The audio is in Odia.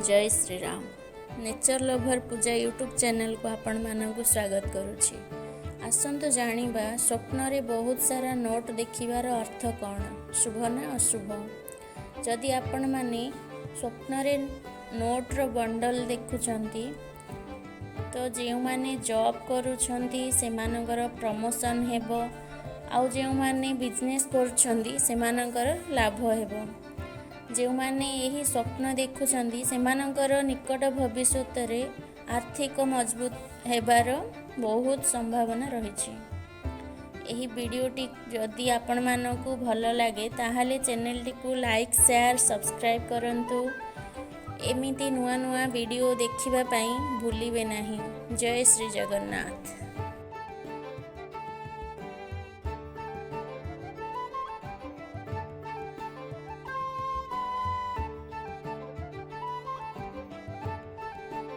ଜୟ ଶ୍ରୀରାମ। ନେଚର ଲଭର ପୂଜା ୟୁଟ୍ୟୁବ୍ ଚ୍ୟାନେଲକୁ ଆପଣମାନଙ୍କୁ ସ୍ୱାଗତ କରୁଛି। ଆସନ୍ତୁ ଜାଣିବା, ସ୍ୱପ୍ନରେ ବହୁତ ସାରା ନୋଟ୍ ଦେଖିବାର ଅର୍ଥ କ'ଣ, ଶୁଭ ନା ଅଶୁଭ? ଯଦି ଆପଣମାନେ ସ୍ୱପ୍ନରେ ନୋଟ୍ର ବଣ୍ଡଲ ଦେଖୁଛନ୍ତି, ତ ଯେଉଁମାନେ ଜବ୍ କରୁଛନ୍ତି ସେମାନଙ୍କର ପ୍ରମୋସନ୍ ହେବ ଆଉ ଯେଉଁମାନେ ବିଜନେସ୍ କରୁଛନ୍ତି ସେମାନଙ୍କର ଲାଭ ହେବ। ଯେଉଁମାନେ ଏହି ସ୍ୱପ୍ନ ଦେଖୁଛନ୍ତି, ସେମାନଙ୍କର ନିକଟ ଭବିଷ୍ୟତରେ ଆର୍ଥିକ ମଜବୁତ ହେବାର ବହୁତ ସମ୍ଭାବନା ରହିଛି। ଏହି ଭିଡ଼ିଓଟି ଯଦି ଆପଣମାନଙ୍କୁ ଭଲ ଲାଗେ, ତାହେଲେ ଚ୍ୟାନେଲଟିକୁ ଲାଇକ୍, ସେୟାର, ସବସ୍କ୍ରାଇବ୍ କରନ୍ତୁ। ଏମିତି ନୂଆ ନୂଆ ଭିଡ଼ିଓ ଦେଖିବା ପାଇଁ ଭୁଲିବେ ନାହିଁ। ଜୟ ଶ୍ରୀ ଜଗନ୍ନାଥ।